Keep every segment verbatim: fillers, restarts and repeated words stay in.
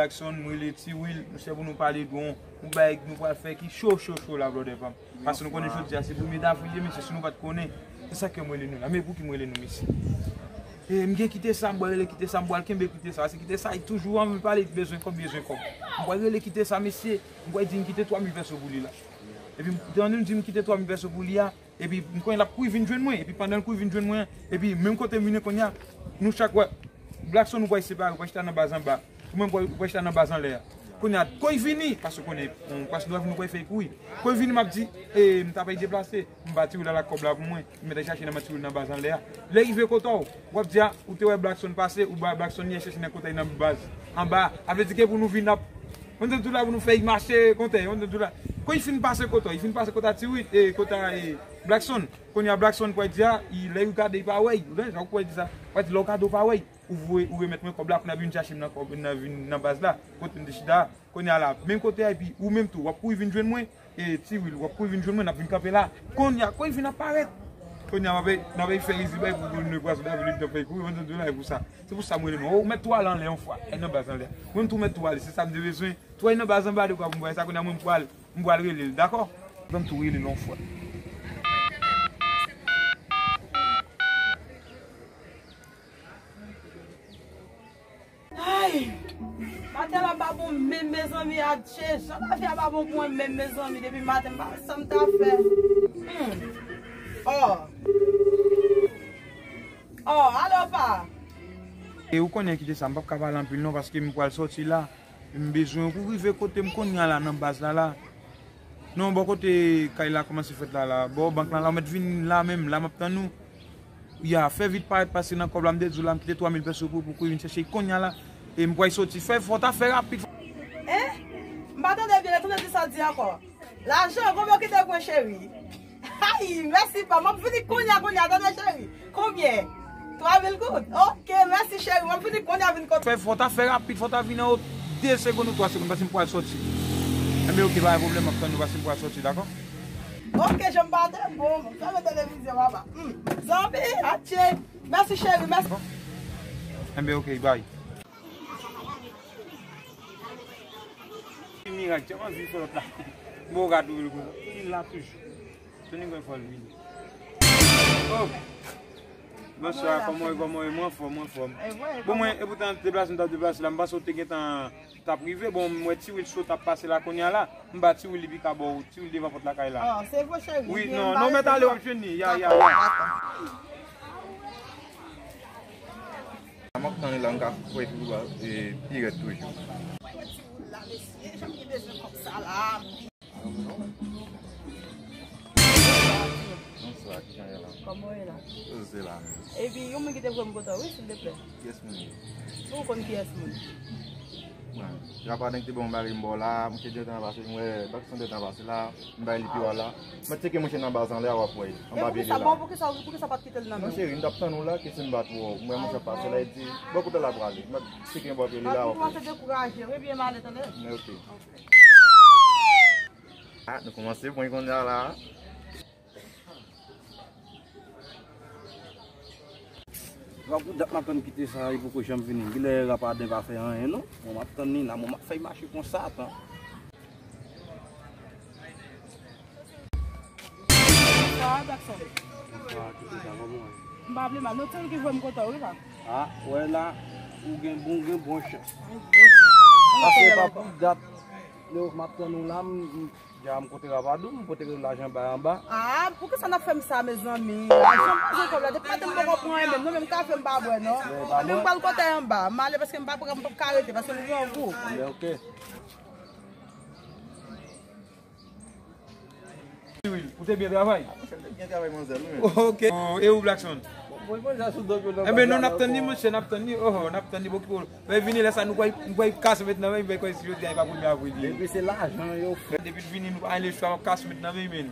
Jackson, m rele Ti Will, monchè, pou nou pale de yon, yon bagay nou pral fè ki cho, cho, cho la, brother pa m. Paske nou konnen jodi a se premye davril ye, mesye, si nou pa t konnen, se sa k fè m rele nou la. Men pou ki m rele nou, mesye? E, m gen kite sa, m pral rele kite sa, m pral kenbe kite sa. Paske kite sa, li toujou anvi pale, li bezwen kòb, bezwen kòb. M pral rele kite sa, mesye, m pral di m kite twa mil pèso pou li la. Epi, m tande m di m kite twa mil pèso pou li a, epi m konnen l ap kouri vin jwenn mwen. Epi pandan l kouri vin jwenn mwen, epi menm kote m vin kounye a, nou chak wè, Blackson, ou pral separe, ou pral chita nan baz anba. Ou menm, ou pral chita nan baz anlè a. Kounye a, kote l vini, paske konnen, paske nou vin, nou pral fè l kouri. Kote l vini, m ap di, e, m ta pral deplase, m ba Ti Will la kòb la pou mwen, m mèt al chache nan men Ti Will nan baz anlè a. Lè rive kote w, w ap di, a, ou te wè Blackson pase, ou ba Blackson li al chèche nan kote nan baz anba. A vle di ke pou nou vin ap Mwen te di w la pou nou fè y mache kontè, mwen te di w la. Kon y fin pase kote w, y fin pase kote a Ti Wi, e, kote a, e, Blackson. Kounye a Blackson pral di a, y, lè y gade y pa wè y, ou konprann sa w pral di sa? Pral di lè w gade w pa wè y, ou voye, ou remèt mwen kòb la, kounye a vin chache m nan kòb, nan, vin nan baz la, kote m te chita a. Kounye a la, menm kote a, epi ou menm tou, w ap kouri vin jwenn mwen, e, Ti Wi, w ap kouri vin jwenn mwen, n ap vin kanpe la. Kounye a, kon y vin ap parèt. Kounye a, m ap, m ap fè rizi bay pou nou pran sou David, li t ap fè kouri, mwen te di w la, e pou sa. Se pou sa mwen rele nou. Ou mèt tou ale anlè yon fwa. Al nan baz anlè. Mwen tou mèt tou ale. Se sa m te bezwen. Tou al nan baz anba de kwa pou m voye sa. Kounye a mwen m pral, m pral rele l. Dakò? Ban m tou rele l yon fwa. Ay! Maten la pa bon menm, mezanmi, adje. Jan lavi a pa bon pou mwen menm, mezanmi. Depi maten m pa wè sa m ta fè. Hmm. Oh. Oh, alo, pa. E ou konnen kite sa, m p ap ka pale anpil non, paske m pral sòti la. M bezwen ou rive kote m kounye a la, nan baz la la. Non, bò kote kay la kòmanse fèt la la. Bò bank la la, ou mèt vin la menm, la m ap tann ou. Ya, fè vit parèt pase nan kòb la, m te di w la, m kite twa mil pèso pou, pou kouri vin chèche kounye a la. E m pral sòti. Fè, fò w ta fè rapid. Eh? M pa tande byen, tande di sa w di ankò. Lajan, konbyen w kite pou mwen, cheri? Ay, mèsi pa, m ap vini kounye a, kounye a, tande cheri. Konbyen? Twa mil goud? Ok, mèsi cheri, m ap vini kounye a, vin kote. Fè, fò w ta fè rapid, fò w ta vin nan de segonn ou twa segonn, paske m pral sòti. Enben, ok, pa gen pwoblèm, m ap tann ou, paske m pral sòti, dakò? Ok, jan m pa te bon, m fèmen televizyon, papa. Hmm. Zanmi, atye. Mèsi cheri, mèsi. Enben, ok, bay. Mirak, jan m anvi fè lòt la. Bon, gad ou konsa. Li la toujou. Tony Gwen fò l vini. Oh! Bonswa, kòman w ye, kòman w ye? Mwen anfòm, mwen anfòm. Bon, mwen, e poutan, deplase m t ap deplase la, m panse w te gentan t ap rive. Bon, m wè Ti Wil sot ap pase la kounye a la. M ba Ti Wil li pika ba w, Ti Wil devan pòt lakay la. Ah, se vre, cheri. Wi, non, non, mèt ale, w ap jwenn li. Ya, ya, ya. M ap tann li la, m ka kwè pi, e, pi rèd toujou. Wè Ti Wil la, mesye, jan m te bezwen kòb sa la. Bonswa, kijan w ye la? Kòman w ye la? Poze la menm. Epi, yon moun ki te voye m kote w, wi, silteplè. Kiyès moun ye? Si w konn kiyès moun. Bon, rapa nèg te ban m bagay m ba w la, mwen te gentan pase, m wè, bak san te tan pase la, m bay li pi w la. Mwen tcheke mouche nan baz anlè a, w ap wè l. Anba pye li la. Bon, poukisa, poukisa w pa t kite l nan men w? Non, cheri, m t ap tann ou la, kesyon m bat ou, m wè mouche ap pase la, li di, bò kote l ap prale. Mwen tcheke anba pye li la, w ap wè l. Kòmanse dekouraje, wi, byen m ale, tande? Ok. Ah, nou kòmanse pran kounye a la. Rap pou dat m ap tann kite sa, li poko janm vini. Genlè rap adan pa fè anyen non. Bon, m ap tann li la, bon, m ap fè l mache konsa, tan. Bonswa, Jackson. Bonswa, kite sa, kòman w ye? M pa vle mal, non, se ou ki voye m kote w, wi, pa. Ah, wè la, ou gen bon, gen bon chans. Paske pa pou dat, lè m ap tann ou la, m, m, Dja m kote rapadou, m pote lajan bay anba. Ah, poukisa n ap fè m sa, mezanmi? Lajan m bezwen kòb la, depi maten m poko pran anyen menm, non, menm kafe m pa bwè, non. Anben m pral kote anba, m ale paske m pa, m p ap ka rete, paske m grangou. Anben, ok. Ou te byen travay? Byen travay, manzèl, wi. Ok. Oh, e ou, Blackson? Bon, bon, jan sou do, enben, non, n ap tann li, monchè, n ap tann li. Oh, n ap tann li, bon, ki pwoblèm. Lè vini lè sa, nou kwè, nou kwè kas met nan men, men kwè si jodi a, e pa premye avril li ye. Depi se lajan yo fè. Depi l vini, nou pa gen lechwa, kas met nan men, men.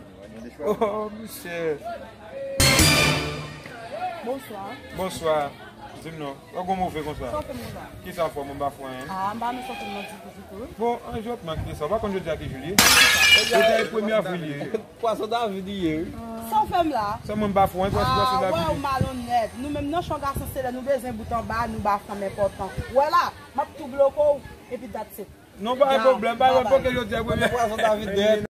Oh, monchè. Bonswa. Bonswa. Di m non. Ou gon move konsa? Sa w fè m konsa? Kisa w fè m, m pa fè anyen? Ah, m pa nan sa w fè m nan ditou, ditou, wi. Bon, an jòt, man, kite sa. Ou pa konn jodi a ki jou li ye? Jodi a e premye avril li ye. Pwason David li ye, wi. Ah. Sa w fè m la? Sèlman m pa fou, hein, pwès pwès Ah, la wè, ou vide. malonèt. Nou menm nan chan gason se lè nou bezwen bout anba, nou ba fanm enpòtan. Wè la, m ap tou bloke w, epi that's it. Non, pa gen pwoblèm, pa gen pwoblèm, jodi a premye. Pwazon David dèyè.